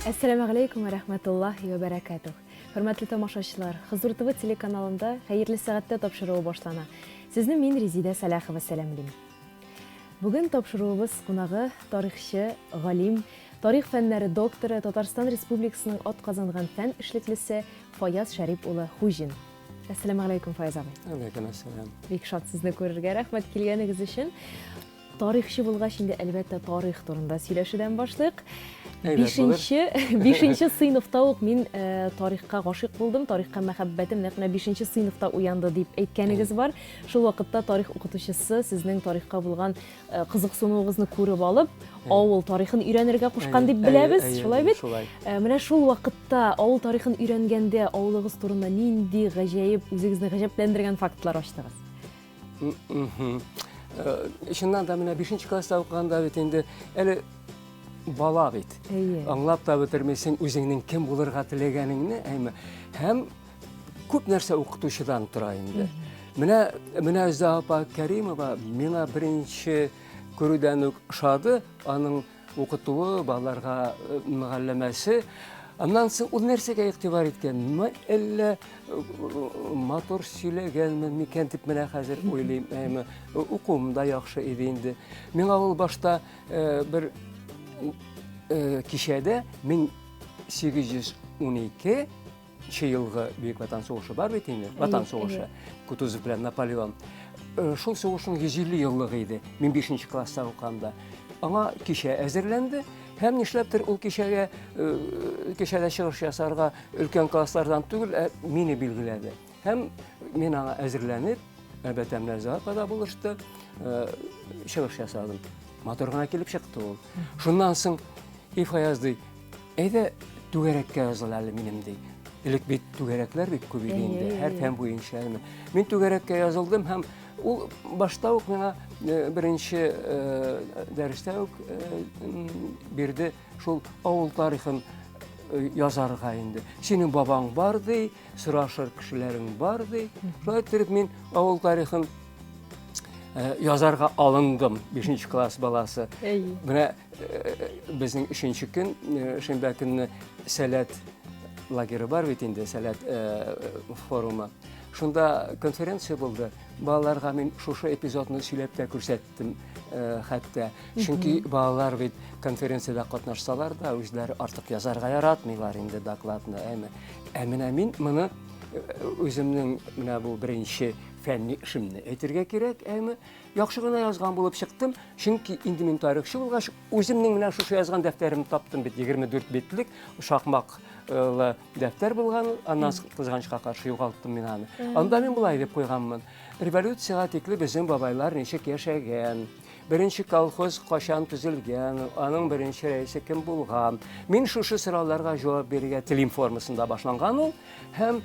Әссәламәгаләйкүм вә рәхмәтуллаһи вә бәрәкәтүһ. Хөрмәтле тамашачылар, Хозур ТВ телеканалында Хәерле сәгатьтә тапшыруы башлана. Сезне мин Резидә Сәлахова сәламлим. Бүген тапшыруыбыз кунагы тарихчы, галим, тарих фәннәре докторы, Татарстан Республикасының атказанган фән эшлеклесе Фаяз Шәрип улы Хуҗин. Әссәламәгаләйкүм, Фаяз абый. Алейкум әссәлам. Бик шат сезне күрергә, рәхмәт килгәнегез өчен. Тарихчы булгач, инде әлбәттә тарих турында сөйләшүдән башлыйк. Бишенче, бишенче сыйныфта ук мин э, тарихка гашыйк булдым, тарихка мәхәббәтем нәкъ менә бишенче сыйныфта уянды дип әйткәнегез бар. Шул вакытта тарих укытучысы сезнең тарихка булган э, кызыксынуыгызны күреп алып, авыл тарихын өйрәнергә кушкан дип беләбез, шулай бит? Э, менә шул вакытта авыл тарихын өйрәнгәндә авылыгыз турында нинди гаҗәеп, үзегезне гаҗәпләндергән фактлар ачтыгыз? Э, чыннан да менә 5 класста укыганда бит инде әле бала бит. Аңлап та бетермисең үзеңнең кем булырга теләгәнеңне, әйме. Һәм күп нәрсә укытучыдан тора инде. Менә менә Зә апа Кәримова миңа беренче күрүдән үк ошады, аның укытуы, балаларга э, мөгалләмәсе. Аннан соң ул нәрсәгә игътибар иткән? Әллә э, матур сөйләгәнмен микән дип менә хәзер уйлыйм. Әйме, укуым да яхшы иде инде. Миңа ул башта э, бер кичәдә 1812 нче елгы Бөек Ватан сугышы бар бит инде, Ватан сугышы, Кутузов белән Наполеон. Э, шул сугышның 150 еллыгы иде, мин 5 класста укыганда. Аңа кичә әзерләнде һәм нишләптер ул кичәгә э, кичәдә чыгыш ясарга өлкән класслардан түгел, ә мине билгеләде. Һәм мин аңа әзерләнеп, әлбәттә, Мөнәзә апа да булышты, э, чыгыш ясадым. Матур гына килеп чыкты ул. Шуннан соң И Фаяз ди, әйдә түгәрәккә языл әле минем ди. Элек бит түгәрәкләр бик күп иде инде, һәр фән буенча. Мин түгәрәккә язылдым һәм ул башта ук миңа э, беренче э, дәрестә үк э, бирде шул авыл тарихын язарга инде. Синең бабаң бар ди, сорашыр кешеләрең бар ди. Шулай иттереп мин авыл тарихын язарга алындым, 5 класс баласы. Менә Безнең өченче көн, шимбә көнне Сәләт лагеры бар бит инде, Сәләт форумы. Шунда конференция булды. Балаларга мин шушы эпизодны сөйләп тә күрсәттем хәтта. Чөнки балалар бит конференциядә катнашсалар да, үзләре артык язарга яратмыйлар инде докладны, әйме. Ә менә мин моны үземнең менә бу беренче фәнни эшемне әйтергә кирәк, әйме. Яхшы гына язган булып чыктым, чөнки инде мин тарихчы булгач, үземнең менә шушы язган дәфтәремне таптым бит, 24 битлек шакмаклы дәфтәр булган, аннан кызганычка каршы югалттым мин аны. Анда мин болай дип куйганмын. Революциягә тикле безнең бабайлар ничек яшәгән, беренче колхоз кайчан төзелгән, аның беренче рәисе кем булган. Мин шушы сорауларга җавап бирергә телим формасында башланган ул һәм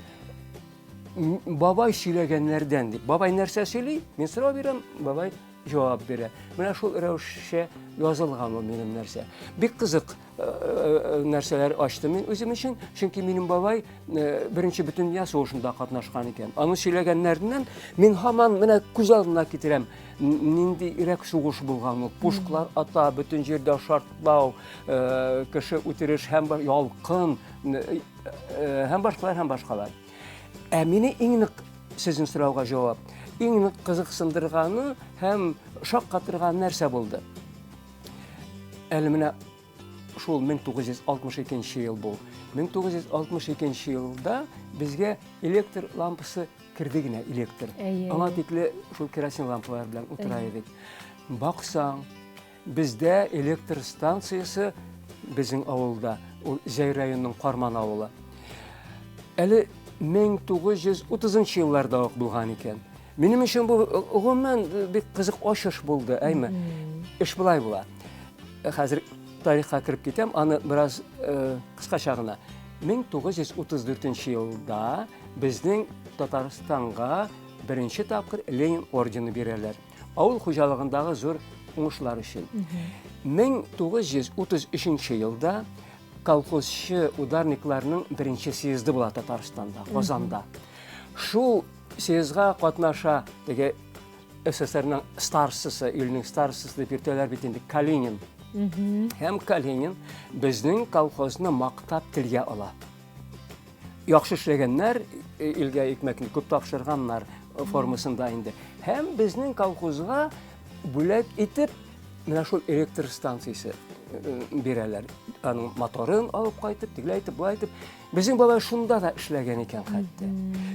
бабай сөйләгәннәрдән дип. Бабай нәрсә сөйли? Мин сорау бирәм, бабай җавап бирә. Менә шул рәвешчә язылган ул минем нәрсә. Бик кызык э, э, э, нәрсәләр ачтым мин үзем өчен, чөнки минем бабай беренче бөтендөнья сугышында катнашкан икән. Аның сөйләгәннәреннән мин һаман менә күз алдына китерәм, ниндирәк сугыш булган ул. Пушклар ата, бөтен җирдә шартлау, кеше үтереш һәм ялкын һәм башкалар һәм башкалар. Ә мине иң нык сезнең сорауга җавап, иң нык кызыксындырганы һәм шаккатырган нәрсә булды? Әле менә шул 1962 ел бу. 1962 елда безгә электр лампасы керде генә электр. Аңа тикле шул керосин лампалар белән утыра идек. Баксаң, Бездә электр станциясе безнең авылда, ул Зәй районының Карман авылы. Әле 1930 елларда ук булган икән. Минем өчен бу гомумән бик кызык ачыш булды, әйме. Эш болай була. Хәзер тарихка кереп китәм, аны бераз кыскача гына. 1934 елда безнең Татарстанга беренче тапкыр Ленин ордены бирәләр. Авыл хуҗалыгындагы зур уңышлар өчен. 1933 елда колхозчы ударникларның беренче съезды була Татарстанда, Казанда. Шул съездга катнаша теге СССРның старшысы, илнең старшысы дип йөртәләр бит инде, Калинин. Һәм Калинин безнең колхозны мактап телгә ала. Яхшы эшләгәннәр, э, илгә икмәкне күп тапшырганнар э, формасында инде. Һәм безнең колхозга бүләк итеп менә шул электр станциясе э, бирәләр. Аның моторын алып кайтып, тегеләй итеп, болай итеп. Безнең бабай шунда да эшләгән икән хәтта.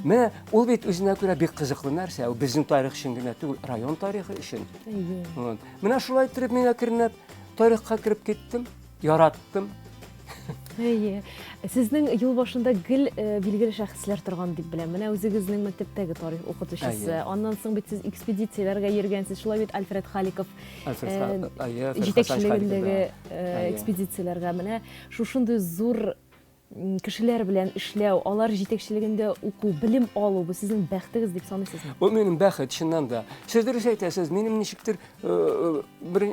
Менә ул бит үзенә күрә бик кызыклы нәрсә. Ул безнең тарих өчен генә түгел, район тарихы өчен. Менә шулай итеп мин әкренләп тарихка кереп киттем, яраттым. Әйе. Сезнең юл башында гел э, билгеле шәхесләр торган дип беләм. Менә үзегезнең мәктәптәге тарих укытучысы. Аннан соң бит сез экспедицияләргә йөргәнсез. Шулай бит Альфред Халиков э, җитәкчелегендәге э, экспедицияләргә. Менә шушындый зур кешеләр белән эшләү, алар җитәкчелегендә уку, белем алу, бу сезнең бәхетегез дип саныйсызмы? Бу минем бәхет, чыннан да. Сез дөрес әйтәсез, минем ничектер э, э, бер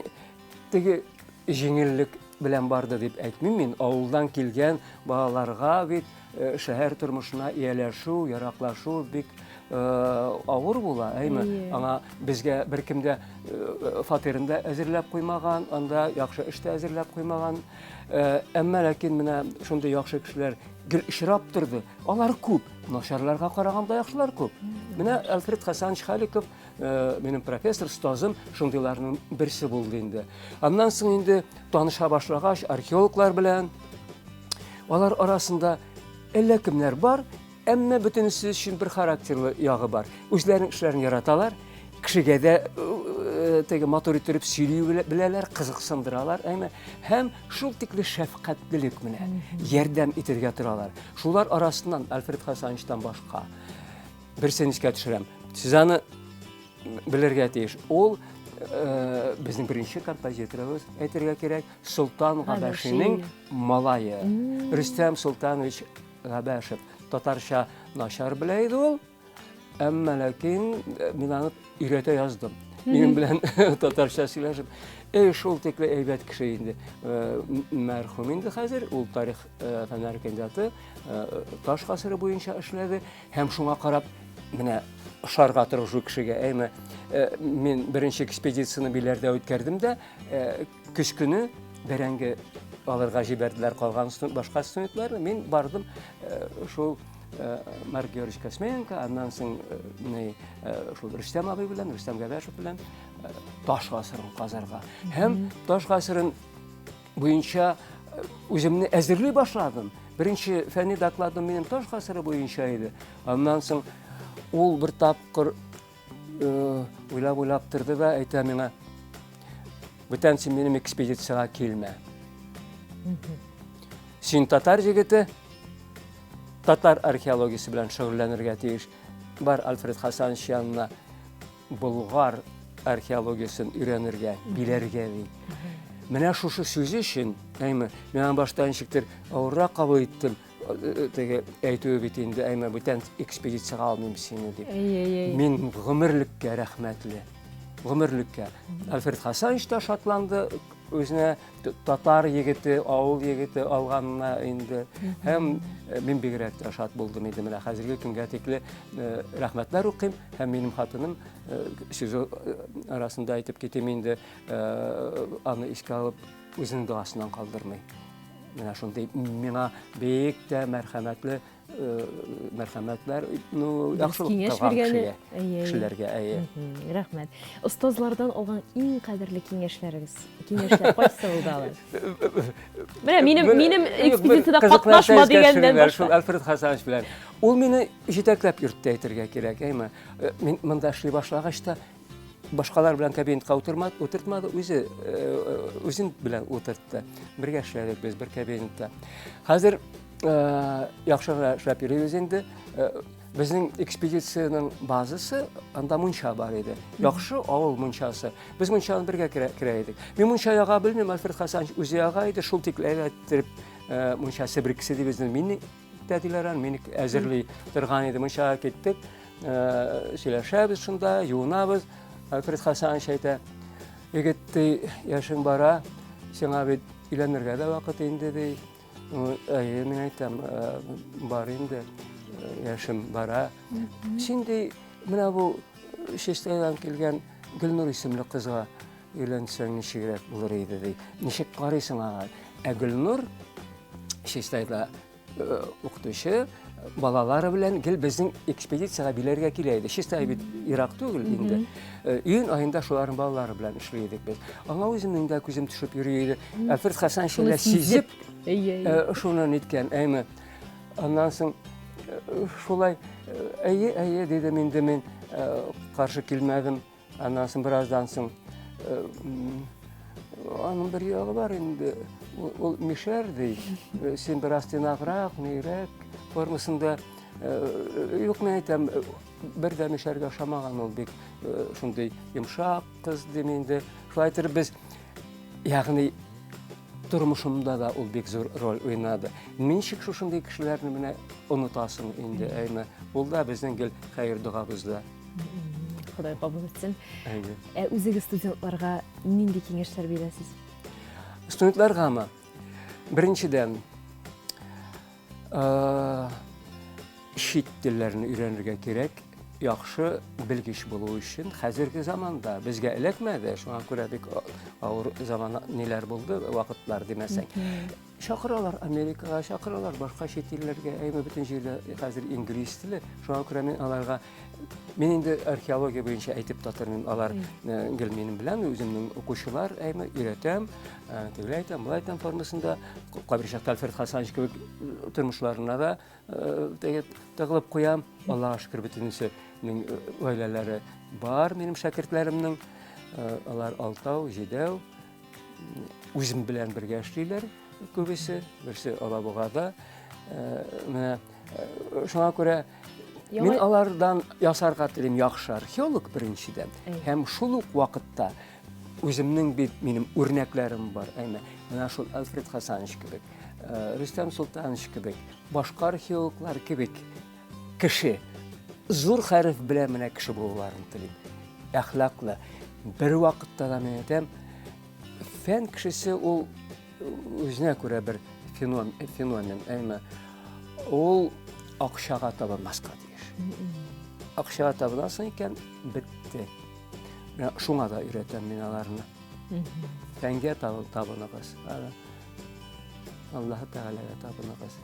теге җиңеллек белән барды дип әйтмим мин. Авылдан килгән балаларга бит э, шәһәр тормышына ияләшү, яраклашу бик авыр була, әйме? Аңа безгә беркем дә фатирын да әзерләп куймаган, анда яхшы эш тә әзерләп куймаган. Э, әмма ләкин менә шундый яхшы кешеләр гел очрап торды. Алар күп. Начарларга караганда яхшылар күп. Менә Альфред Хасанович Халиков, э, минем профессор, остазым, шундыйларның берсе булды инде. Аннан соң инде таныша башлагач, археологлар белән алар арасында әллә кемнәр бар, Әмма бөтенесе өчен бер характерлы ягы бар. Үзләренең эшләрен яраталар, кешегә дә э, теге матур иттереп сөйли беләләр, кызыксындыралар, әйме? Һәм шул тикле шәфкатьлелек менә ярдәм итергә торалар. Шулар арасыннан Альфред Хасановичтан башка берсен искә төшерәм. Сез аны белергә тиеш. Ул э, безнең беренче композиторыбыз, әйтергә кирәк, Солтан Габәшинең малае. Рөстәм Солтанович Габәшев татарча начар белә иде ул. Әмма ләкин э, мин аны өйрәтә яздым. Минем белән татарча сөйләшеп. Эй, шул тикле әйбәт кеше инде. Э, мәрхүм инде хәзер, ул тарих э, фәннәре кандидаты, таш гасыры буенча эшләде һәм шуңа карап менә ошарга тырышу кешегә, әйме, мин беренче экспедицияне Биләрдә үткәрдем дә, Көз көне бәрәңге алырга җибәрделәр калган башка студентларны. Мин бардым э, шул э, Марк Георгиевич Косменко, аннан соң э, шул Рөстәм абый белән, Рөстәм Габәшев белән таш гасырын казарга. Һәм таш гасырын буенча үземне әзерли башладым. Беренче фәнни докладым минем таш гасыры буенча иде. Аннан соң ул бер тапкыр Уйлап-уйлап торды да әйтә миңа, бүтән син минем экспедициягә килмә. Син татар егете, татар археологиясе белән шөгыльләнергә тиеш. Бар Альфред Хасанович янына Болгар археологиясен өйрәнергә, биләргә ди. Менә шушы сүзе өчен, әйме, мин аны башта ничектер авыррак кабул иттем. Теге әйтүе бит инде, әйме, бүтән экспедициягә алмыйм сине дип. Мин гомерлеккә рәхмәтле. Гомерлеккә. Альфред Хасанович та шатланды, үзенә татар егете, авыл егете алганына инде. Һәм э, мин бигрәк тә шат булдым инде. Менә хәзерге көнгә тикле э, рәхмәтләр укыйм һәм минем хатыным э, сүз арасында әйтеп китим инде, аны искә алып үзенең догасыннан калдырмый. Менә шундый миңа бик тә мәрхәмәтле э, мәрхәмәтләр, ну, яхшылык киңәш биргәне, кешеләргә, әйе. Рәхмәт. Остазлардан алган иң кадерле киңәшләрегез, киңәшләр кайсы булды алар? Менә минем минем экспедициядә катнашма дигәннән башка. Шул Альфред Хасанович белән. Ул мине җитәкләп йөртте әйтергә кирәк, әйме. Э, мин монда эшли башлагач та Башкалар белән кабинетка утырмады, утыртмады, үзе э, э, үзен белән утыртты. Бергә эшләдек без бер кабинетта. Хәзер э, яхшы гына эшләп йөрибез инде. Безнең экспедициянең базасы анда мунча бар иде. Яхшы авыл мунчасы. Без мунчаны бергә керә, керә идек. Мин мунча яга белмим, Альфред Хасанович үзе яга иде, шул тикле әйбәт мунча себеркесе ди безнең. Мин дәдиләр аны, мин әзерли торган идем. Мунчага киттек. Э, сөйләшәбез шунда, юынабыз. Альфред Хасанович әйтә, егет, ди, яшең бара, сиңа бит өйләнергә дә вакыт инде, ди. Әйе, мин әйтәм, э, бар инде, э, яшем бара. Син, ди, менә бу Чистайдан килгән Гөлнур исемле кызга Өйләнсәң ничегрәк булыр иде ди. Ничек карыйсың аңа? Ә Гөлнур Чистайда э, укытучы балалары белән гел безнең экспедициягә Биләргә килә иде. Чистай бит ерак түгел инде. Э, июнь аенда шуларның балалары белән эшли идек без. Аңа үземнең дә күзем төшеп йөри иде. Әлфред Хәсәншин дә сизеп, э, шуны ниткән, әйме. Аннан соң шулай, әйе, әйе, дидем инде мин, каршы килмәдем. Аннан соң бераздан соң аның бер ягы бар инде. Ул мишәр ди. Син бераз тыйнаграк, нирәк формасында. Юк, мин әйтәм, бер дә мишәргә ошамаган ул бик шундый йомшак кыз дим инде. Шулай итеп без, ягъни тормышымда да ул бик зур роль уйнады. Ничек шушындый кешеләрне менә онытасың инде, әйме? Ул да безнең гел хәер догабызда. Ходай кабул итсен. Әйе. Ә үзегез студентларга нинди киңәшләр бирәсез? Студентларгамы? Беренчедән, чит телләрне өйрәнергә кирәк. Яхшы белгеч булу өчен хәзерге заманда безгә эләкмәде, шуңа күрә бик авыр заман ниләр булды, вакытлар димәсәң. Чакыралар Америкага, чакыралар башка чит илләргә. Әйме бөтен җирдә хәзер инглиз теле. Шуңа күрә мин аларга мин инде археология буенча әйтеп тә тормыйм. Алар э, гел минем белән, үземнең укучылар, әйме өйрәтәм, э, тегеләй әйтәм, болай әйтәм формасында. Кайбер чакта Альфред Хасанович кебек э, тормышларына да теге тыгылып куям. Аллага шөкер, бөтенесенең гаиләләре бар минем шәкертләремнең. Алар алтау, җидәү. Үзем белән бергә эшлиләр күбесе, берсе Алабугада. Э, менә э, шуңа күрә мин алардан ясарга телим яхшы археолог беренчедән һәм шул ук вакытта үземнең бит минем үрнәкләрем бар. Әйме, менә шул Альфред Хасанович кебек, э, Рөстәм Султанович кебек, башка археологлар кебек Кеше. Зур хәреф белән менә кеше булуларын телим. Әхлаклы. Бер вакытта да мин әйтәм, фән кешесе ул үзенә күрә бер феномен, феномен, әйме. Ул акчага табынмаска тиеш. Акчага табынасың икән, бетте. Менә шуңа да өйрәтәм мин аларны. Фәнгә табыныгыз. Аллаһы Тәгаләгә табыныгыз.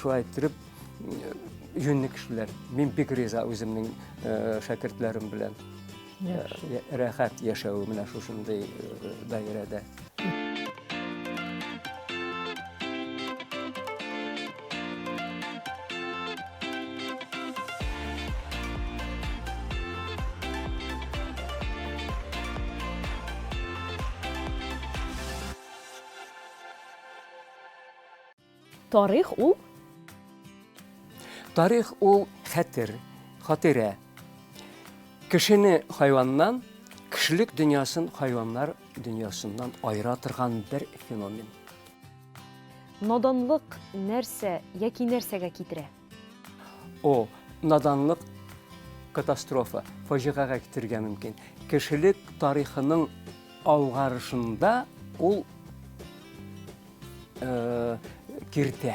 Шулай иттереп, юньле кешеләр. Мин бик риза үземнең шәкертләрем белән. Рәхәт яшәве менә шушындый даирәдә. Тарих ул? Тарих ул хәтер, хатирә. Кешене хайваннан, кешелек дөньясын хайваннар дөньясыннан аера торган бер феномен. Наданлык нәрсә яки нәрсәгә китерә? О, наданлык катастрофа, фаҗигагә китерергә мөмкин. Кешелек тарихының алгарышында ул э, киртә.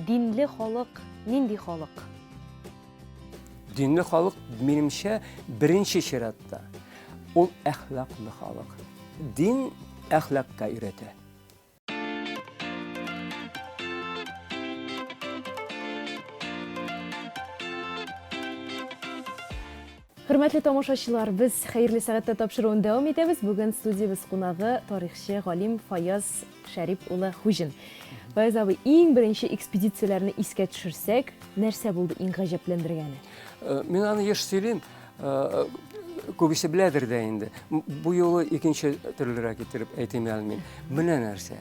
Динле халык нинди халык? Динле халык, минемчә, беренче чиратта ул әхлаклы халык. Дин әхлакка өйрәтә. Хөрмәтле тамашачылар, без Хәерле сәгатьтә тапшыруын дәвам итәбез. Бүген студиябез кунагы тарихчы, галим Фаяз Шәрип улы Хуҗин. Фаяз абый, иң беренче экспедицияләрне искә төшерсәк, нәрсә булды иң гаҗәпләндергәне? Э, мин аны еш сөйлим, э, күбесе беләдер дә инде. Бу юлы икенче төрлерәк иттереп әйтим әле мин. Менә нәрсә.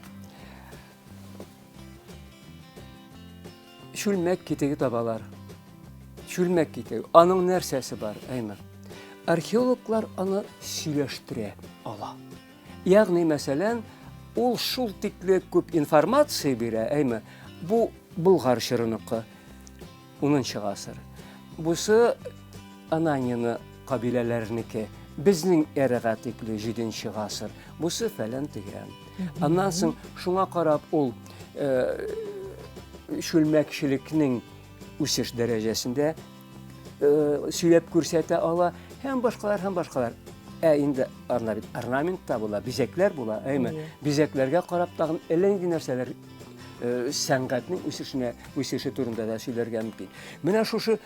Чүлмәк китеге табалар. Чүлмәк китеге. Аның нәрсәсе бар, әйме? Археологлар аны сөйләштерә ала. Ягъни, мәсәлән, ул шул тикле күп информация бирә, әйме? Бу Болгар чорыныкы, 10 гасыр. Бусы Ананина кабиләләренеке, безнең эрага тикле 7 гасыр. Бусы фәлән төгән. Аннан соң шуңа карап ул э, чүлмәкчелекнең үсеш дәрәҗәсендә сөйләп күрсәтә ала һәм башкалар һәм башкалар. Ә инде анда бит орнамент та була, бизәкләр була, әйме? Бизәкләргә карап тагын әллә нинди нәрсәләр сәнгатьнең үсешенә, үсеше турында да сөйләргә мөмкин. Менә шушы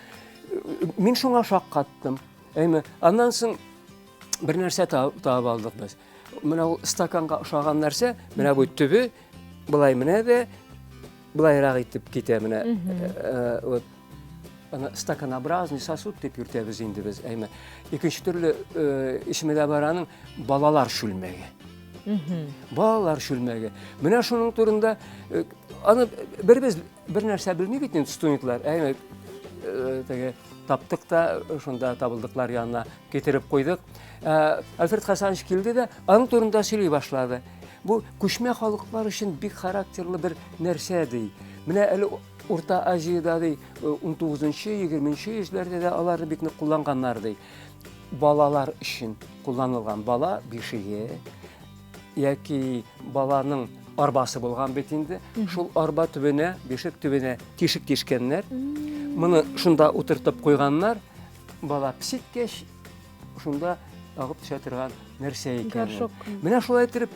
мин шуңа шаккаттым. Әйме? Аннан соң бер нәрсә табып алдык без. Менә ул стаканга ошаган нәрсә, менә бу төбе былай менә дә былайрак итеп китә менә. Э, вот аны стаканообразный сосуд дип йөртәбез инде без, әйме. Икенче төрле э, исеме дә бар аның балалар чүлмәге. Балалар чүлмәге. Менә шуның турында э, аны беребез бер нәрсә белми бит инде студентлар. Әйме теге таптык та шунда табылдыклар янына китереп куйдык. Ә, Альфред Хасанович килде дә, аның турында сөйли башлады. Бу күчмә халыклар өчен бик характерлы бер нәрсә ди. Менә әле Урта Азиядә ди, 19-нчы, 20 йөзләрдә дә аларны бик нык кулланганнар ди. Балалар өчен кулланылган бала бишеге яки баланың арбасы булган бит инде. Шул арба төбенә, бишек төбенә тишек тишкәннәр. Моны шунда утыртып куйганнар. Бала пситкәч, шунда агып төшә торган нәрсә икән. Менә шулай итеп,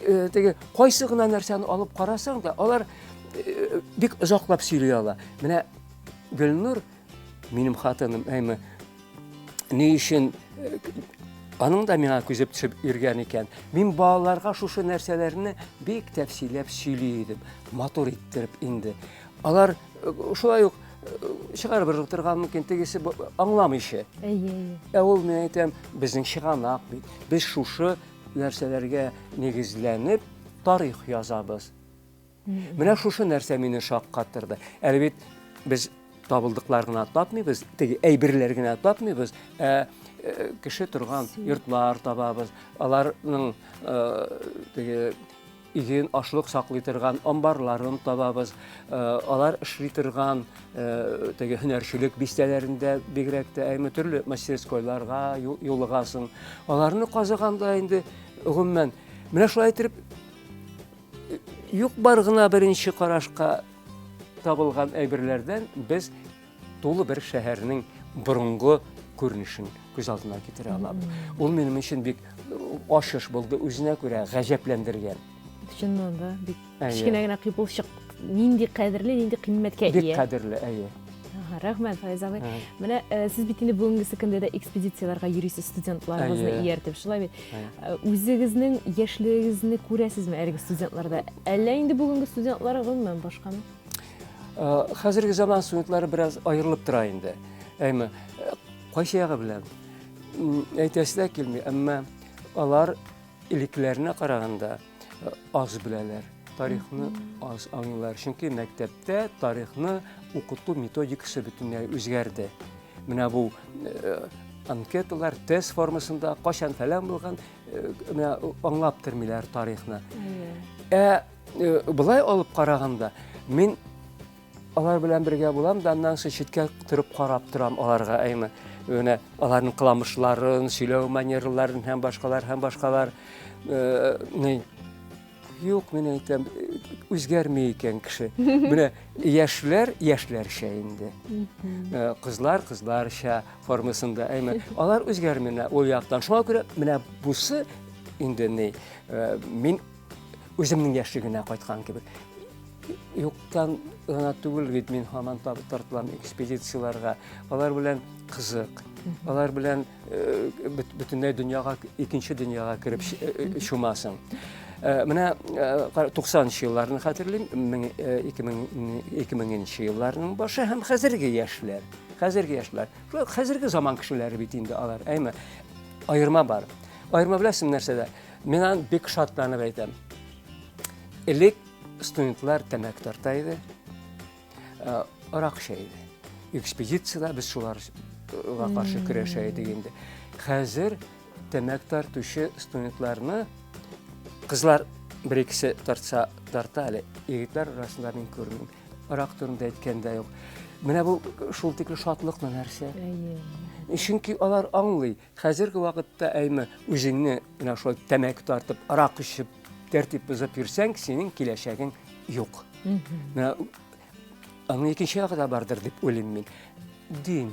э, теге кайсы гына нәрсәне алып карасаң да, алар э, бик озаклап сөйли ала. Менә Гөлнур, минем хатыным, әйме, ни өчен э, аның да миңа күзе төшеп йөргән икән. Мин балаларга шушы нәрсәләрне бик тәфсилләп сөйли идем, матур иттереп инде. Алар шулай ук чыгарып ыргытырга мөмкин, тегесе аңламыйча. Әйе, әйе. Ә ул, мин әйтәм, безнең чыганак бит. Без шушы нәрсәләргә нигезләнеп тарих язабыз. Менә шушы нәрсә мине шаккатырды. Әле бит без табылдыклар гына тапмыйбыз, теге әйберләр генә тапмыйбыз, ә кеше торган йортлар табабыз. Аларның теге Иген, ашлык саклый торган амбарларын табабыз. Алар эшли торган теге һөнәрчелек бистәләрендә бигрәк тә әйме төрле мастерскойларга юлыгасың. Аларны казыганда инде гомумән менә шулай итеп юк бар гына беренче карашка табылган әйберләрдән без тулы бер шәһәрнең борынгы күренешен күз алдына китерә алабыз. Ул минем өчен бик ачыш булды, үзенә күрә гаҗәпләндергән. Чыннан да, бик кечкенә генә кыйпылчык нинди кадерле, нинди кыйммәткә ия. Бик кадерле, әйе. Рәхмәт, Фаяз абый. Менә э, сез бит инде бүгенгесе көндә дә экспедицияләргә йөрисез студентларыгызны ияртеп, шулай бит? Э, үзегезнең яшьлегегезне күрәсезме әлеге студентларда? Әллә инде бүгенге студентлар гомумән башкамы? Э, хәзерге заман студентлары бераз аерылып тора инде. Әйме, э, кайсы ягы белән? Әйтәсе дә килми, әмма алар элеккеләренә караганда э, аз беләләр. Тарихны аз аңлыйлар. Чөнки мәктәптә тарихны укыту методикасы бөтенләй үзгәрде. Менә бу анкеталар тест формасында кайчан фәлән булган, менә аңлап тормыйлар тарихны. Ә Э, былай алып караганда, мин алар белән бергә булам да, аннан соң читкә торып карап торам аларга, әйме. Менә аларның кыламышларын, сөйләү манераларын һәм башкалар, һәм башкалар. Э, ни, юк, мин әйтәм, үзгәрми икән кеше. Менә яшьләр яшьләрчә инде. Э, кызлар кызларча формасында, әйме. Алар үзгәрми менә ул яктан. Шуңа күрә менә бусы инде ни, мин үземнең яшьлегенә кайткан кебек. Юктан гына түгел бит мин һаман тартылам экспедицияләргә. Алар белән кызык. Алар белән э, бөтенләй дөньяга, икенче дөньяга кереп э, э, чумасың. Менә 90 елларны хәтерлим, 2000 елларның башы һәм хәзерге яшьләр. Хәзерге яшьләр. Хәзерге заман кешеләре бит инде алар, әйме? Аерма бар. Аерма беләсең нәрсәдә? Мин аны бик шатланып әйтәм. Элек студентлар тәмәке тарта иде, э, арак эчә иде. Экспедициядә без шуларга каршы көрәшә идек инде. Хәзер тәмәке тартучы студентларны кызлар бер икесе тартса тарта әле, егетләр арасында мин күрмим. Арак турында әйткән дә юк. Менә бу шул тикле шатлыклы нәрсә. Чөнки алар аңлый, Хәзерге вакытта әйме үзеңне менә шулай тәмәке тартып, арак эчеп, тәртип бозып йөрсәң, синең киләчәгең юк. Менә аның икенче ягы да бардыр дип уйлыйм мин. Дин.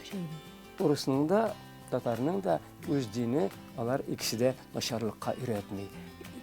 Көчәйде. Урысның да, татарның да үз дине, алар икесе дә начарлыкка өйрәтми.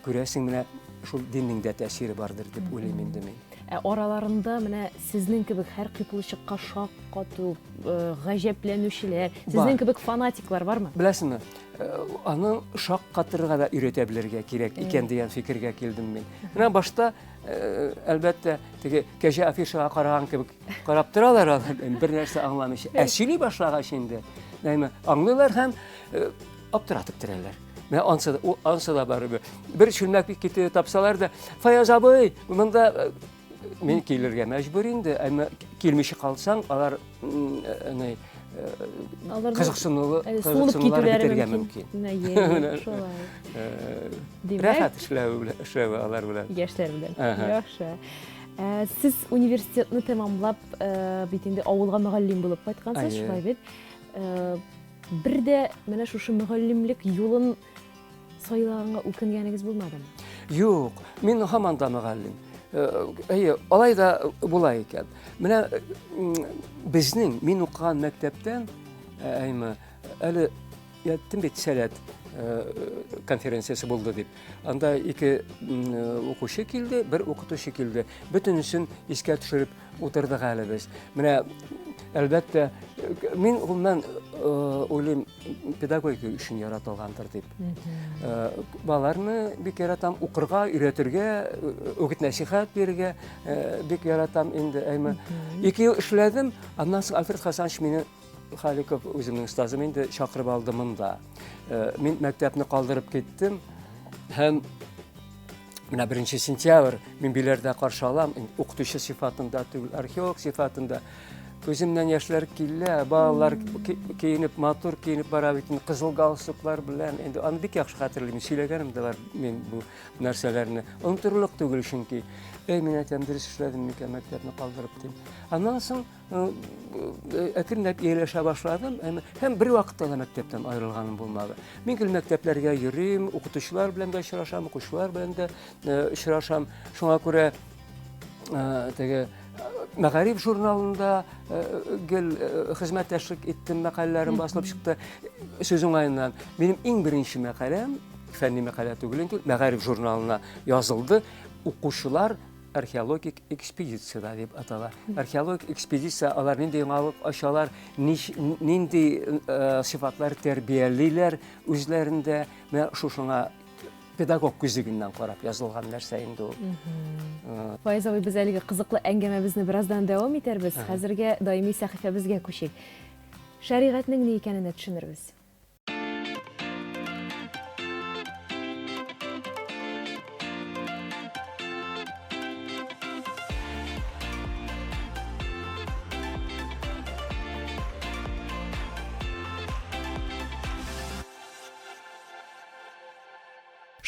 Күрәсең, менә шул диннең дә тәэсире бардыр дип уйлыйм инде мин. Ә араларында менә сезнең кебек һәр кыйпылчыкка шаккату, э, гаҗәпләнүчеләр, сезнең кебек фанатиклар бармы? Беләсеңме, э, аны шаккатырырга да өйрәтә белергә кирәк икән дигән фикергә килдем мин. Менә башта, э, әлбәттә, теге кәҗә афишага караган кебек карап торалар алар, бер нәрсә аңламыйча. Ә сөйли башлагач инде, әйме, аңлыйлар һәм э, аптыратып торалар. Менә ансы да, ансы да барыбер. Бер чүлмәк китүе тапсалар да, Фаяз абый, монда э, мин килергә мәҗбүр инде, әмма килмичә калсаң, алар ни кызыксынулы кызыксынулары бетәргә мөмкин. Шулай. Рәхәт эшләве эшләве алар белән. Яшьләр белән. Яхшы. Ә, сез университетны тәмамлап, э, бит инде авылга мөгаллим булып кайткансыз, шулай бит? Э, бер дә менә шушы мөгаллимлек юлын сайлаганга үкенгәнегез булмадымы? Юк, мин һаман да мөгаллим. Э, әйе, алай да була икән. Менә безнең, мин укыган мәктәптән, әйме, әле Әйттем бит, Сәләт конференциясе булды дип. Анда ике укучы килде, бер укытучы килде. Бөтенесен искә төшереп утырдык әле без. Менә әлбәттә, мин гомумән уйлыйм, педагогика өчен яратылгандыр дип. Балаларны бик яратам, укырга, өйрәтергә, үгет-нәсихәт бирергә бик яратам инде. Әмма ике ел эшләдем, аннан соң Альфред Хасанович мине Халиков үземнең остазым инде чакырып алды монда. Э, мин мәктәпне калдырып киттем һәм менә 1 сентябрь мин Биләрдә каршы алам, укытучы сыйфатында түгел, археолог сыйфатында. Күземнән яшьләр килә, балалар киенеп, матур киенеп бара бит, кызыл галстуклар белән. Инде аны бик яхшы хәтерлим, сөйләгәнем дә бар мин бу нәрсәләрне. Онытырлык түгел чөнки. Әй, мин әйтәм, дөрес эшләдем микән мәктәпне калдырып дим. Аннан соң Әкренләп ияләшә башладым һәм бер вакытта да мәктәптән аерылганым булмады. Мин гел мәктәпләргә йөрим, укытучылар белән дә очрашам, укучылар белән дә очрашам. Шуңа күрә теге Мәгариф журналында гел хезмәттәшлек иттем, мәкаләләрем басылып чыкты. Сүз уңаеннан, минем иң беренче мәкаләм, фәнни мәкалә түгел инде, Мәгариф журналына язылды. Укучылар археологик экспедиция дип атала. Археологик экспедиция алар нинди яңалык ачалар, нинди э, сыйфатлар тәрбиялиләр үзләрендә. Менә шушыңа педагог күзлегеннән карап язылган нәрсә инде ул. Э, Фаиз абый, без әлеге кызыклы әңгәмәбезне бераздан дәвам итәрбез. Хәзергә даими сәхифәбезгә күчик. Шәригатьнең ни икәнен дә төшенербез.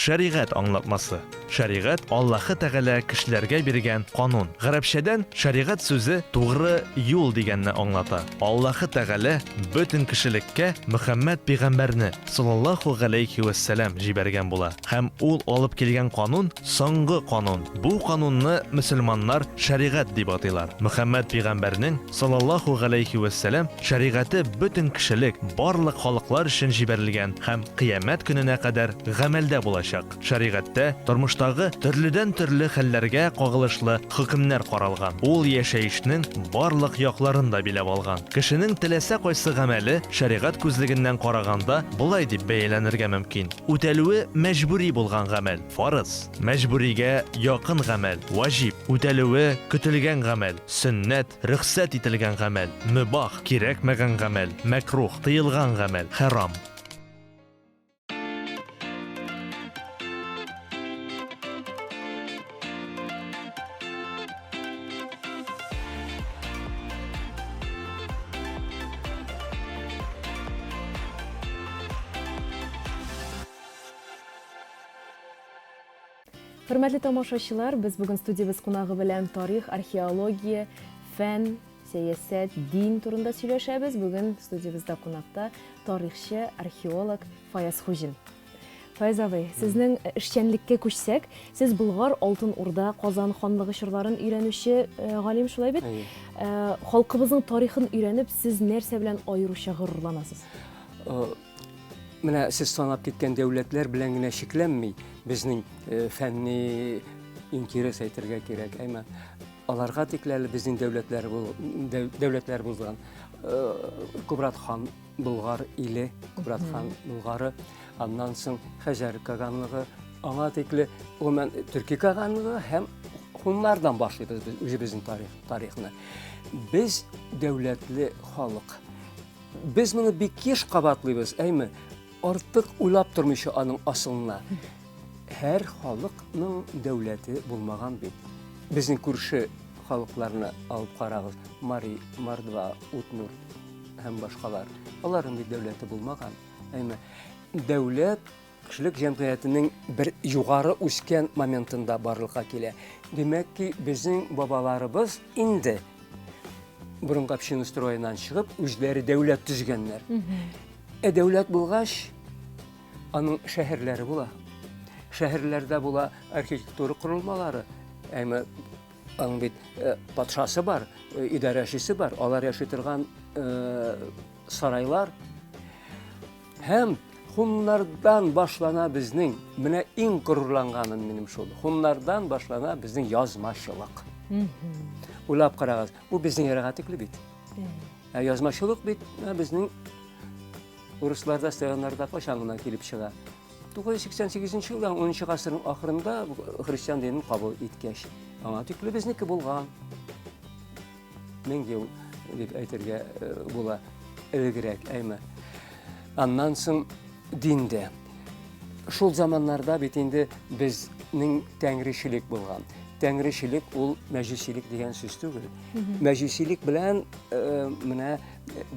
Шәригать аңлатмасы. Шәригать, Аллаһы Тәгалә кешеләргә биргән канун. Гарәпчәдән шәригать сүзе тугры юл дигәнне аңлата. Аллаһы Тәгалә бөтен кешелеккә Мөхәммәд пигамбәрне, саллаллаһу галәйһи вә сәлам, җибәргән була. Һәм ул алып килгән канун, соңгы канун. Бу канунны мөселманнар шәригать дип атыйлар. Мөхәммәд пигамбәрнең, саллаллаһу галәйһи вә сәлам, шәригате бөтен кешелек, барлык халыклар өчен җибәрелгән һәм кыямәт көненә кадәр гамәлдә булачак. Шәригатьтә тормыштагы төрледән-төрле хәлләргә кагылышлы хөкемнәр каралган. Ул яшәешнең барлык якларын да биләп алган. Кешенең теләсә кайсы гамәле шәригать күзлегеннән караганда болай дип бәяләнергә мөмкин, үтәлүе мәҗбүри булган гамәл, фарыз, мәҗбүригә якын гамәл, ваҗиб, үтәлүе көтелгән гамәл, сөннәт, рөхсәт ителгән гамәл, мөбах, кирәкмәгән гамәл, мәкруһ, тыелган гамәл, хәрам. Хөрмәтле тамашачылар, без бүген студиябез кунагы белән тарих, археология, фән, сәясәт, дин турында сөйләшәбез. Бүген студиябездә кунакта тарихчы, археолог Фаяз Хуҗин. Файз абый, сезнең эшчәнлеккә күчсәк, сез Болгар, Алтын Урда, Казан ханлыгы чорларын өйрәнүче галим, шулай бит? Әйе. Халкыбызның тарихын өйрәнеп, сез нәрсә белән аеруча горурланасыз? Менә сез санап киткән дәүләтләр белән генә чикләнми безнең фәнни интерес әйтергә кирәк. Әмма аларга тикле әле безнең дәүләтләр дәүләтләр булган. Кубрат хан Болгар иле, Кубрат хан Болгары, аннан соң Хәзәр каганлыгы, аңа тикле гомумән Төрки каганлыгы һәм хуннардан башлыйбыз без үзебезнең тарих, тарихны. Без дәүләтле халык. Без моны бик еш кабатлыйбыз, әйме? Артык уйлап тормыйча аның асылына. Һәр халыкның дәүләте булмаган бит. Безнең күрше халыкларны алып карагыз. Мари, Мордва, Удмурт һәм башкалар. Аларның бит дәүләте булмаган. Әмма дәүләт кешелек җәмгыятенең бер югары үскән моментында барлыкка килә. Димәк ки, безнең бабаларыбыз инде борынгы община строеннан чыгып, үзләре дәүләт төзегәннәр. Ә дәүләт булгач, Аның шәһәрләре була. Шәһәрләрдә була архитектура корылмалары. Әмма аның бит э, патшасы бар, э, идарәчесе бар, алар яши торган э, сарайлар. Һәм хуннардан башлана безнең, менә иң горурланганым минем шул. Хуннардан башлана безнең язмачылык. Уйлап карагыз, бу безнең эрага тикле бит. Ә язмачылык бит безнең Урысларда, славяннарда кайчан гына килеп чыга? 988 елда, 10 гасырның ахырында христиан динен кабул иткәч, аңа тикле безнеке булган. Мең ел дип әйтергә э, була элегрәк, әйме. Аннан соң диндә. Шул заманнарда бит инде безнең тәңречелек булган. Тәңречелек ул мәҗүсилек дигән сүз түгел. Мәҗүсилек белән э, менә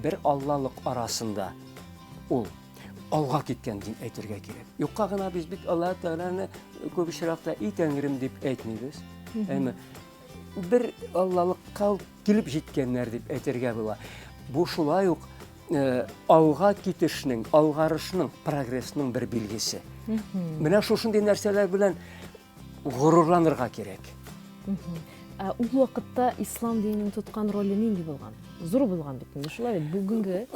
бер аллалык арасында ул алга киткән дип әйтергә кирәк. Юкка гына без бит Аллаһ Тәгаләне күп очракта и Тәңрем дип әйтмибез. Әмма бер аллалыкка килеп җиткәннәр дип әйтергә була. Бу шулай ук э, алга китешнең, алгарышның, прогрессның бер билгесе. Менә шушындый нәрсәләр белән горурланырга кирәк. Ә ул вакытта ислам диненең тоткан роле нинди булган? Зур булган бит инде, шулай бит, бүгенге.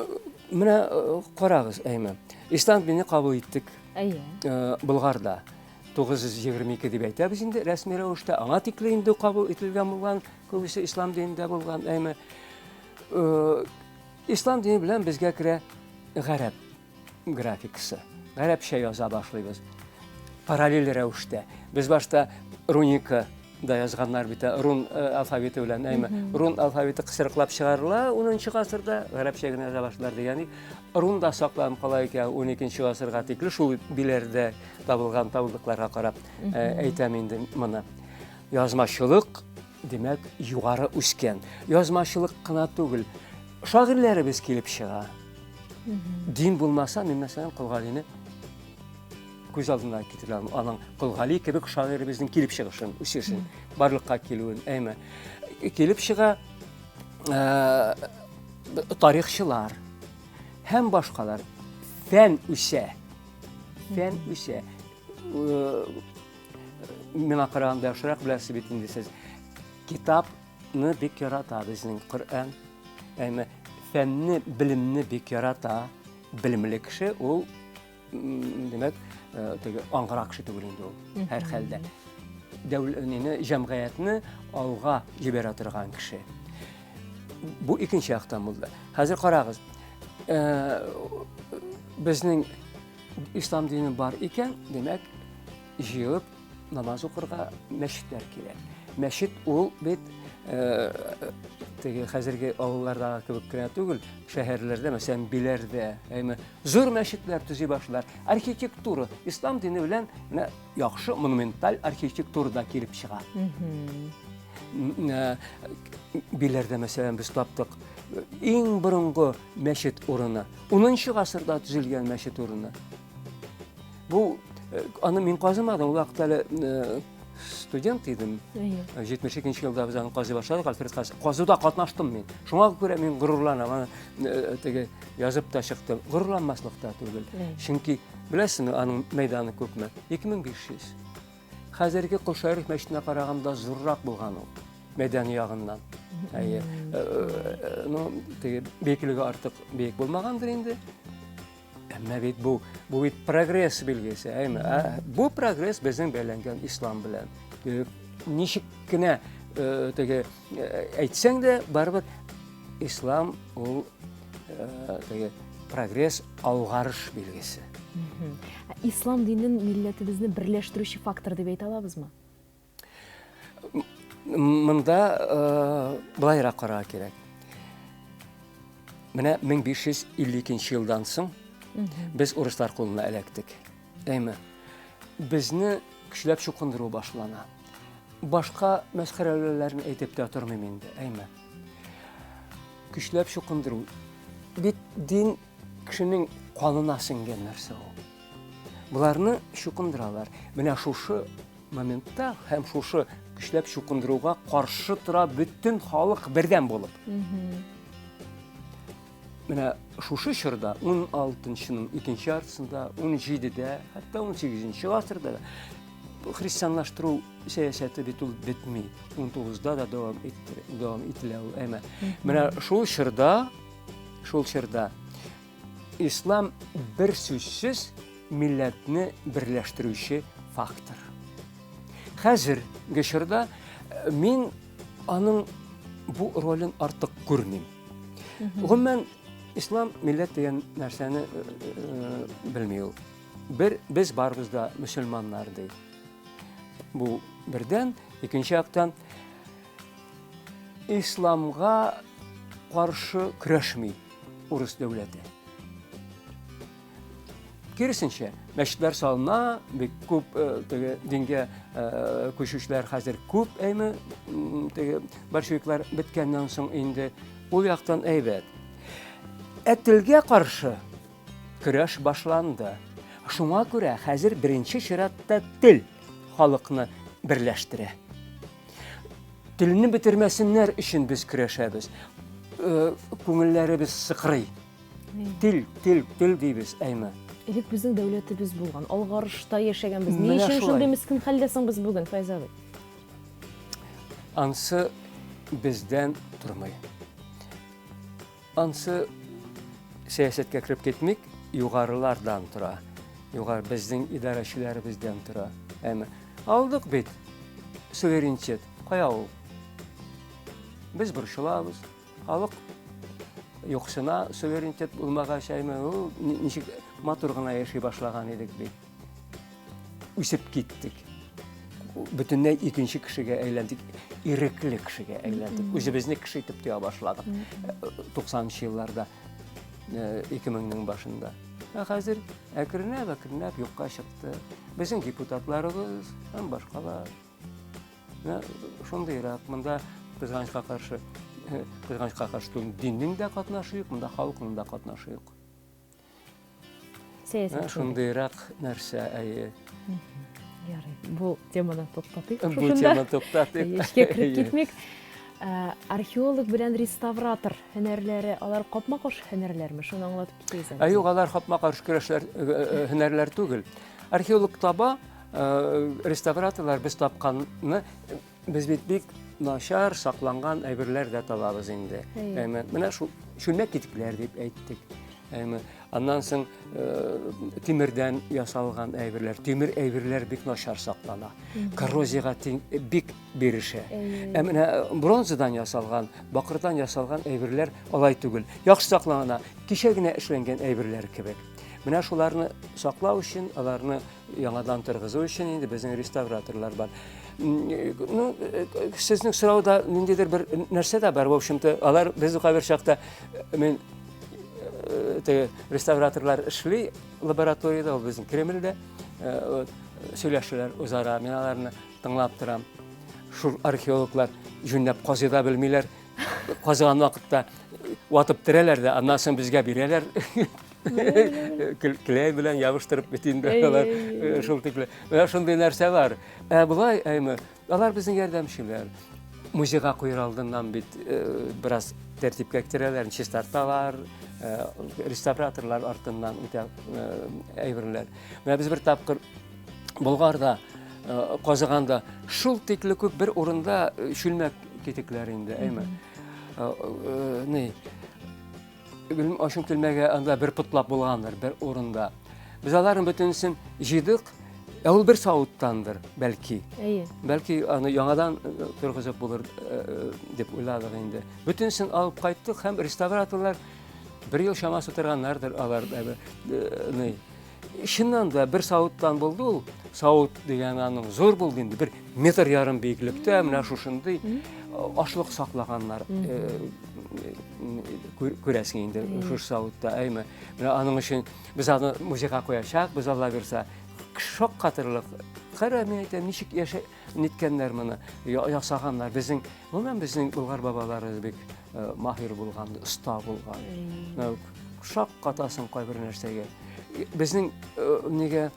Менә э, карагыз, әйме. Ислам дине кабул иттек. Әйе. Э, Болгарда 922 дип әйтәбез инде рәсми рәвештә. Аңа тикле инде кабул ителгән булган, күбесе ислам динендә булган, әйме. Э, ислам дине белән безгә керә гарәп графикасы. Гарәпчә яза башлыйбыз. Параллель рәвештә. Без башта руника да язганнар бит, ә, рун э, алфавиты белән, әйме. Рун алфавиты кысрыклап чыгарыла 10 гасырда, гарәпчә генә яза башлар дигән. Рун да сакланып кала икән 12 гасырга тикле шул биләрдә табылган табылдыкларга карап э, әйтәм инде моны. Язмачылык, димәк, югары үскән. Язмачылык кына түгел, шагыйрьләребез килеп чыга. Дин булмаса, мин мәсәлән Кол Галине күз алдына китерә алмыйм. Аның Кол Гали кебек шагыйребезнең килеп чыгышын, үсешен, барлыкка килүен, әйме. Килеп чыга э, тарихчылар һәм башкалар. Фән үсә. Фән үсә. Э, миңа караганда яхшырак беләсез бит инде сез. Китап Ны бик ярата безнең Коръән. Әмма фәнне, белемне бик ярата. Белемле кеше ул, димәк, э, теге аңгыра кеше түгел инде ул. Һәр хәлдә. Дәүләтне, җәмгыятьне алга җибәрә торган кеше. Бу икенче яктан булды. Хәзер карагыз. Э, безнең ислам дине бар икән, димәк, җыелып намаз укырга мәчетләр кирәк. Мәчет ул бит э, теге хәзерге авыллардагы кебек кенә түгел, шәһәрләрдә, мәсәлән, Биләрдә, әйме, зур мәчетләр төзи башлар. Архитектура, ислам дине белән менә яхшы монументаль архитектура да килеп чыга. Э, Биләрдә, мәсәлән, без таптык иң борынгы мәчет урыны, 10 гасырда төзелгән мәчет урыны. Бу э, аны мин казымадым, ул вакытта әле э, студент идем. 72 елда без аны казый башладык, Альфред Хас. Казуда катнаштым мин. Шуңа күрә мин горурланам. Аны э, теге язып та чыктым. Горурланмаслык та түгел. Чөнки беләсезме, аның мәйданы күпме? 2500. Хәзерге Кол Шәриф мәчетенә караганда зуррак булган ул мәйданы ягыннан. Әйе. Э, э, ну, теге биеклеге артык биек булмагандыр инде. Әмма бит бу бу бит прогресс билгесе, әйме? Ә бу прогресс безнең бәйләнгән ислам белән. Э, ничек кенә э, теге э, әйтсәң дә, барыбер ислам ул теге прогресс, алгарыш билгесе. Ислам динен милләтебезне берләштерүче фактор дип әйтә алабызмы? Монда былайрак карарга кирәк. Менә 1552 елдан соң без урыслар кулына эләктек. Әйме? Безне көчләп чукындыру башлана. Башка мәсхәрәләрне әйтеп тә тормыйм инде, әйме? Көчләп чукындыру. Бит дин кешенең канына сеңгән нәрсә ул. Боларны чукындыралар. Менә шушы моментта һәм шушы көчләп чукындыруга каршы тора бөтен халык бердәм булып. Менә шушы чорда 16-нчының икенче яртысында, 17-дә, хәтта 18 гасырда да христианлаштыру сәясәте бит ул бетми. 19-да да дәвам иттерә, дәвам ителә ул. Әмма менә шул чорда, шул чорда Ислам бер сүзсез милләтне берләштерүче фактор. Хәзерге чорда э, мин аның бу ролен артык күрмим. Гомумән, ислам милләт дигән нәрсәне э, э, белми ул. Бер без барыбыз да мөселманнар ди. Бу бердән, икенче яктан исламга каршы көрәшми урыс дәүләте. Киресенчә, мәчетләр салына, бик күп э, теге дингә э, күчүчеләр хәзер күп, әйме, теге большевиклар беткәннән соң инде ул яктан әйбәт. Ә телгә каршы көрәш башланды. Шуңа күрә хәзер беренче чиратта тел халыкны берләштерә. Телне бетермәсеннәр өчен без көрәшәбез. Э, күңелләребез сыкрый. Тел, тел, тел дибез, әйме. Элек безнең дәүләтебез булган, алгарышта яшәгәнбез. Ни өчен шундый мескен хәлдә соң без бүген, Файз абый? Ансы бездән тормый. Ансы сәясәткә кереп китмик, югарылардан тора. Югары безнең идарәчеләребездән тора. Әйме. Алдык бит суверенитет. Кая ул? Без борчылабыз. Халык юксына суверенитет булмагач, әйме, ул ничек матур гына яши башлаган идек бит. Үсеп киттек. Бөтенләй икенче кешегә әйләндек, ирекле кешегә әйләндек. Үзебезне кеше итеп тоя башладык. 90 елларда, 2000-нең башында. Ә хәзер әкренләп-әкренләп юкка чыкты. Безнең депутатларыбыз һәм башкалар. Менә шундыйрак, монда кызганычка каршы, кызганычка каршы түгел, диннең дә катнашы юк, монда халыкның да катнашы юк. Сәясәт. Шундыйрак нәрсә, әйе. Ярый, бу теманы туктатыйк. Бу теманы туктатыйк. Эчкә кереп китмик. Археолог белән реставратор һөнәрләре, алар капма-каршы һөнәрләрме? Шуны аңлатып китегез әле. Юк, алар капма-каршы көрәшләр, һөнәрләр түгел. Археолог таба, Э, реставраторлар без тапканны без бит бик начар сакланган әйберләр дә табабыз инде. Әйме, менә шул чүлмәк китекләр дип әйттек. Әйме, аннан соң э, тимердән ясалган әйберләр, тимер әйберләр бик начар саклана. Коррозиягә бик бирешә. Ә менә бронзадан ясалган, бакырдан ясалган әйберләр алай түгел. Яхшы саклана, кичә генә эшләнгән әйберләр кебек. Менә шуларны саклау өчен, аларны Яңадан торгызу өчен инде безнең реставраторлар бар. Ну, сезнең сорауда ниндидер бер нәрсә дә бар, в общем-то, алар без кайбер чакта мин теге реставраторлар эшли лабораториядә, ул безнең Кремльдә, сөйләшәләр үзара, мин аларны тыңлап торам. Шул археологлар җүнләп казый да белмиләр. Казыган вакытта ватып терәләр дә, аннан соң безгә бирәләр. Клей белән ябыштырып бит инде алар шул тикле. Менә шундый нәрсә бар. Ә болай, әйме, алар безнең ярдәмчеләр. Музейга куер алдыннан бит бераз тәртипкә китерәләр, чистарталар, реставраторлар артыннан үтә әйберләр. Менә без бер тапкыр Болгарда казыганда шул тикле күп бер урында чүлмәк китекләр инде, әйме. Ни, Белмим, ачым килмәгә анда бер потлап булгандыр бер урында. Без аларның бөтенесен җыйдык. Ә ул бер савыттандыр, бәлки. Әйе. Бәлки аны яңадан э, торгызып булыр э, э, дип уйладык инде. Бөтенесен алып кайттык һәм реставраторлар бер ел чамасы торганнардыр алар. Ни. Чыннан да бер савыттан булды ул. Савыт дигән аның зур булды инде, бер метр ярым биеклектә менә шушындый ашлык саклаганнар. Күрәсең инде шушы савытта, әйме. Менә аның өчен без аны музейга куячакбыз, Алла бирсә. Шаккатырлык. Кара, мин әйтәм, ничек яшә ниткәннәр моны, ясаганнар. Безнең, гомумән, безнең болгар бабалары бик маһир булган, оста булган. Шаккатасың кайбер нәрсәгә. Безнең нигә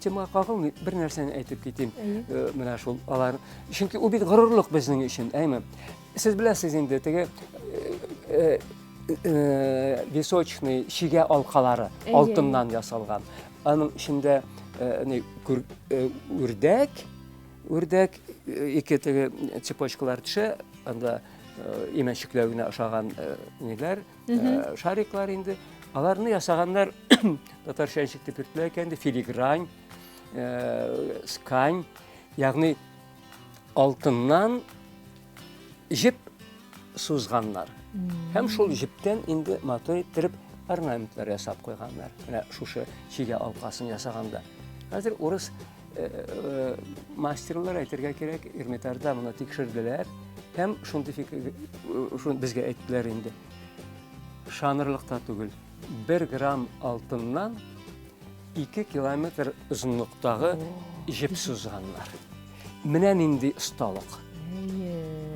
темага кагылмый, бер нәрсәне әйтеп китим. Менә шул алар. Чөнки ул бит горурлык безнең өчен, әйме? Сез беләсез инде, теге височный чигә алкалары алтыннан ясалган. Аның эчендә ни үрдәк, үрдәк ике теге цепочкалар төшә, анда имән чикләвенә ошаган ниләр, шариклар инде. Аларны ясаганнар татарча ничек дип йөртелә икән инде, филигрань, скань, ягъни алтыннан җеп сузганнар. Һәм шул җептән инде матур иттереп орнаментлар ясап куйганнар. Менә шушы чигә алкасын ясаганда. Хәзер урыс э, э, мастерлар әйтергә кирәк, Эрмитажда моны тикшерделәр һәм шундый фикер э, безгә әйттеләр инде. Шанырлык та түгел. Бер грамм алтыннан 2 километр озынлыктагы җеп сузганнар. Менә нинди осталык.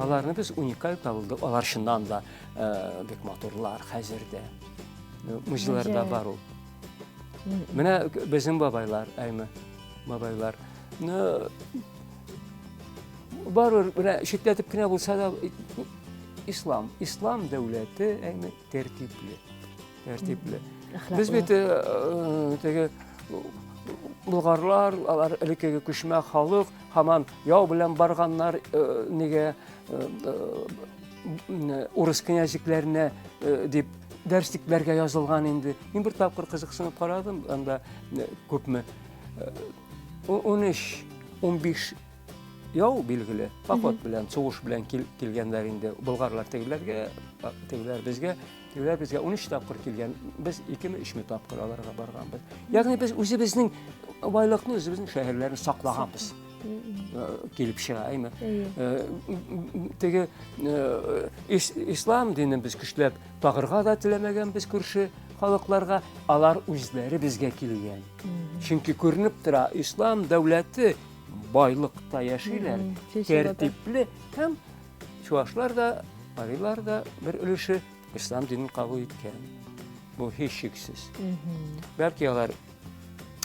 Аларны без уникаль табылдык. Алар чыннан да э, бик матурлар хәзер дә. Музейларда бар ул. Менә безнең бабайлар, әйме, бабайлар. Ну, барыбер менә читләтеп кенә булса да ислам, ислам дәүләте, әйме, тәртипле. Тәртипле. Без бит э, э, теге болгарлар, алар элеккеге күчмә халык, һаман яу белән барганнар э, нигә урыс князикләренә дип дәреслекләргә язылган инде. Мин бер тапкыр кызыксынып карадым, анда күпме 13, 15 яу билгеле, поход белән, сугыш белән килгәннәр инде болгарлар тегеләргә, тегеләр безгә. Тегеләр безгә 13 тапкыр килгән, без 2-ме 3-ме тапкыр аларга барганбыз. Ягъни без үзебезнең байлыкны, үзебезнең шәһәрләрне саклаганбыз. Э, килеп чыга, әйме? Э, теге э, ислам динен без көчләп тагырга да теләмәгәнбез күрше халыкларга, алар үзләре безгә килгән. Чөнки күренеп тора, ислам дәүләте байлыкта яшиләр, тәртипле һәм Чуашлар да, марилар да бер өлеше ислам динен кабул иткән. Бу һичшиксез. Бәлки алар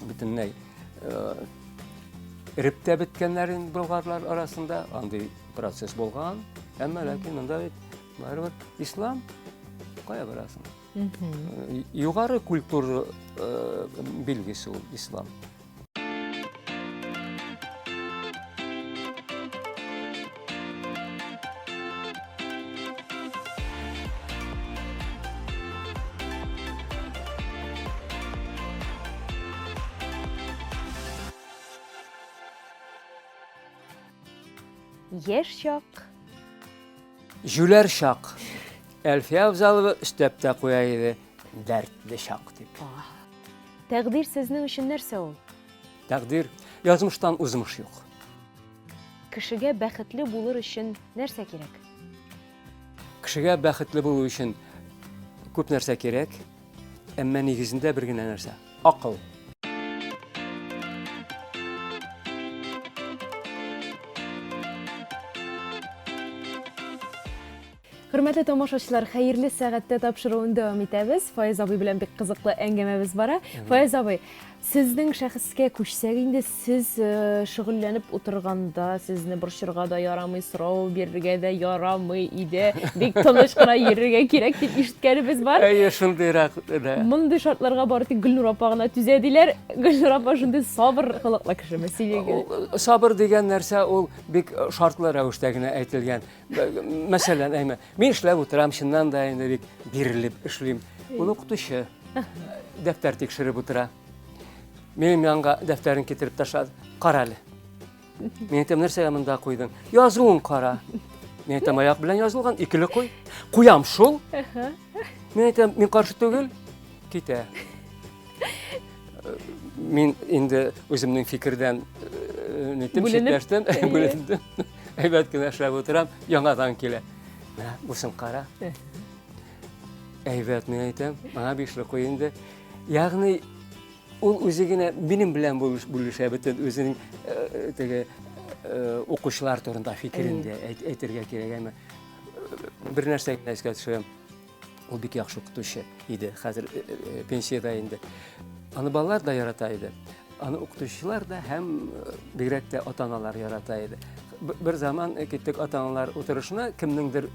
бөтенләй эреп тә беткәннәр инде болгарлар арасында, андый процесс булган. Әмма ләкин монда бит барыбер ислам кая барасың? Югары культура билгесе ул ислам. Яшь чак. Җүләр чак. Әлфия Авзалова өстәп тә куя иде, дәртле чак дип. Тәкъдир сезнең өчен нәрсә ул? Тәкъдир, язмыштан узмыш юк. Кешегә бәхетле булыр өчен нәрсә кирәк? Кешегә бәхетле булу өчен күп нәрсә кирәк, әмма нигезендә бер генә нәрсә акыл. Хөрмәтле тамашачылар, хәерле сәгатьтә тапшыруын дәвам итәбез. Фаяз абый белән бик кызыклы әңгәмәбез бара. Фаяз абый, сезнең шәхескә күчсәк инде, сез э, шөгыльләнеп утырганда сезне борчырга да ярамый, сорау бирергә дә ярамый иде. Бик тыныч кына йөрергә кирәк дип ишеткәнебез бар. Әйе, шундыйрак да. Мондый шартларга бары тик Гөлнур апа гына түзә диләр. Гөлнур апа шундый сабыр холыклы кешеме? Сөйләгез. Сабыр дигән нәрсә ул бик шартлы рәвештә генә әйтелгән. Мәсәлән, әйме, мин эшләп утырам, чыннан да инде бик бирелеп эшлим. Ул укытучы дәфтәр тикшереп утыра. Минем янга дәфтәрен китереп ташлады. Кара әле. Мин әйтәм, нәрсәгә монда куйдың? Язуын кара. Мин әйтәм, аяк белән язылган, икеле куй. Куям шул. Мин әйтәм, мин каршы түгел. Китә. Мин инде үземнең фикердән э, ниттем, читләштем, бүлендем. Әйбәт кенә эшләп утырам, яңадан килә. Менә бусын кара. Әйбәт, мин әйтәм, маңа бишле куй инде. Ягъни ул үзе генә минем белән бүлешә бөтен үзенең э, теге э, укучылар турында фикерен дә әйтергә кирәк, әмма бер нәрсә генә искә төшерәм. Ул бик яхшы укытучы иде, хәзер э, э, пенсиядә инде. Аны балалар да ярата иде. Аны укытучылар да һәм э, бигрәк тә ата-аналар ярата иде. Бер заман киттек ата-аналар утырышына, кемнеңдер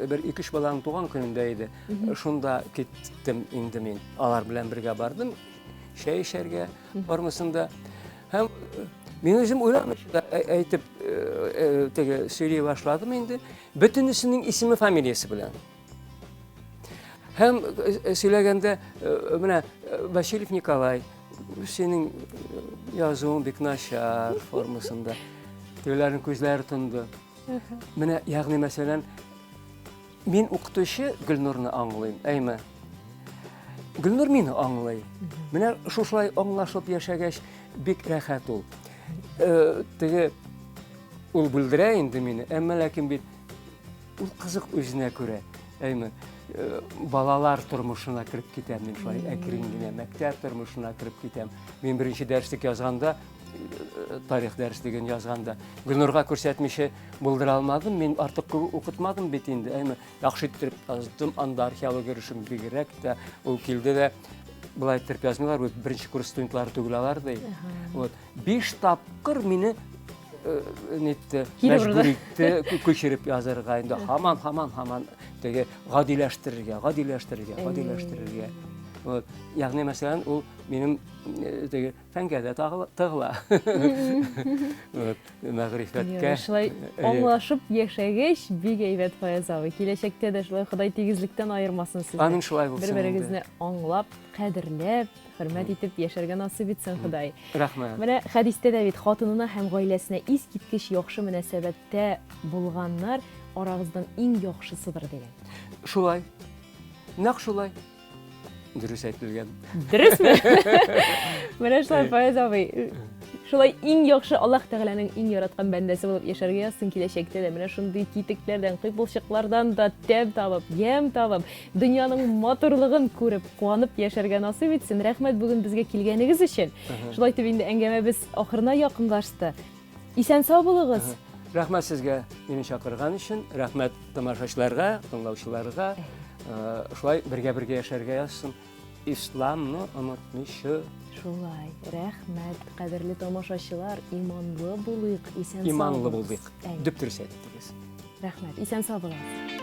бер ике-өч баланың туган көнендә иде. Шунда киттем инде мин. Алар белән бергә бардым, чәй эчәргә бармысында. Һәм мин үзем уйламыйча әйтеп теге сөйли башладым инде. Бөтенесенең исеме, фамилиясе белән. Һәм э, э, сөйләгәндә, э, менә Васильев Николай, синең язуың бик начар формасында. Тегеләрнең күзләре тонды. Менә, ягъни мәсәлән, мин укытучы Гөлнурны аңлыйм, әйме? Гөлнур мине аңлый. Менә шушылай аңлашып яшәгәч, бик рәхәт ул. Теге ул бүлдерә инде мине, әмма ләкин бит Ул кызык үзенә күрә. Әйме, э, балалар тормышына кереп китәм мин шулай әкрен генә, мәктәп тормышына кереп китәм. Мин беренче дәреслек язганда, э, тарих дәреслеген язганда, Гөлнурга күрсәтмичә булдыра алмадым. Мин артык күп укытмадым бит инде. Әйме, яхшы иттереп яздым, анда археология эшем бигрәк тә. Ул килде дә, былай иттереп язмыйлар, бу беренче курс студентлары түгел алар ди. Вот. Биш тапкыр мине э, нитте, мәҗбүр итте күчереп язырга инде. Һаман, һаман, һаман теге гадиләштерергә, гадиләштерергә, гадиләштерергә. Вот. Ягъни, мәсәлән, ул минем э, теге фәнгә дә тыгыла. Вот, мәгърифәткә. Шулай аңлашып яшәгәч, бик әйбәт, Фаяз абый. Киләчәктә дә шулай Ходай тигезлектән аермасын сезне. Амин, шулай булсын. Бер-берегезне аңлап, кадерләп, хөрмәт итеп яшәргә насыйп итсен Ходай. Рәхмәт. Менә хәдистә дә бит хатынына һәм гаиләсенә искиткеч яхшы мөнәсәбәттә булганнар арагыздан иң яхшысыдыр дигән. Шулай. Нәкъ шулай. Дөрес әйтелгән. Дөресме? Менә шулай, Фаяз абый. Шулай иң яхшы Аллаһ Тәгаләнең иң яраткан бәндәсе булып яшәргә язсын киләчәктә дә. Менә шундый китекләрдән, кыйпылчыклардан да тәм табып, ямь табып, Дөньяның матурлыгын күреп, куанып яшәргә насыйп итсен. Рәхмәт бүген безгә килгәнегез өчен. Шулай итеп инде әңгәмәбез ахырына якынлашты. Исән-сау булыгыз. Рәхмәт сезгә мине чакырган өчен. Рәхмәт тамашачыларга, тыңлаучыларга. Шулай бергә-бергә яшәргә язсын. Исламны онытмыйча. Шулай, рәхмәт, кадерле тамашачылар, иманлы булыйк, исән-сау Иманлы булыйк. Дөп-дөрес әйттегез. Рәхмәт, исән-сау булыгыз.